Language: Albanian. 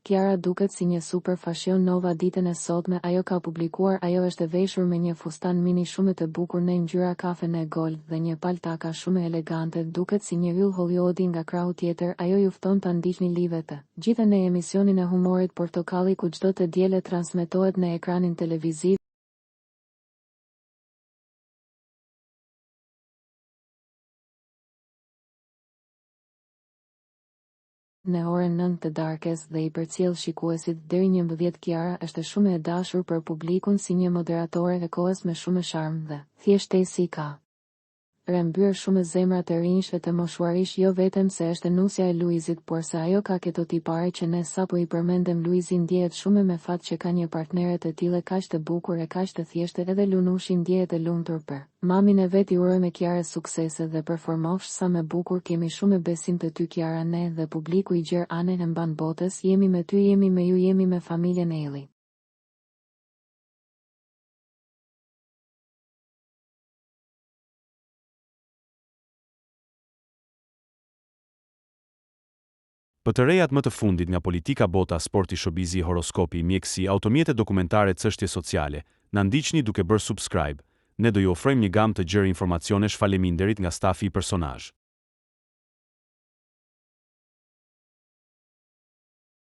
Kiara duket si një super fashion nova ditën e sotme ajo ka publikuar ajo është e veshur me një fustan mini shume të bukur ne ngjyra kafe ne gold dhe një palë taka shume elegante duket si një yll Hollywoodi nga krahu tjetër ajo ju fton ta ndiqni live të gjithë ne emisionin e humorit Portokalli ku çdo të diele transmetohet ne ekranin televiziv në orën 9 të darkes dhe i përcjell shikuesit deri 11 Kiara është shumë e dashur për publikun si një moderatore e kohës me shumë sharm dhe thjeshtësi ka rrëmbyer shumë zemra të rinjsh e të moshuarish jo vetem se është nusja e Luizit por se ajo ka keto tipare që ne sapo i përmendëm Luizi ndjehet shume me fat që ka një partnere të tille kaq të bukur e kaq të thjeshte edhe Lunushi ndjehet e lumtur për mamin e vet i urojme Kiarës suksese dhe performofsh sa me bukur kemi shume besim te ty Kiara ne dhe publiku i gjerë ane e mbanë botës jemi me ty jemi me ju jemi me familjen Ejlli. Për të rejat më të fundit nga politika bota sporti showbizi horoskopi mjekësi automjete dokumentare cështje sociale, na ndiqni duke bërë subscribe, ne do ju ofrojmë një gamë të gjerë informacionesh faleminderit nga stafi i Personazh.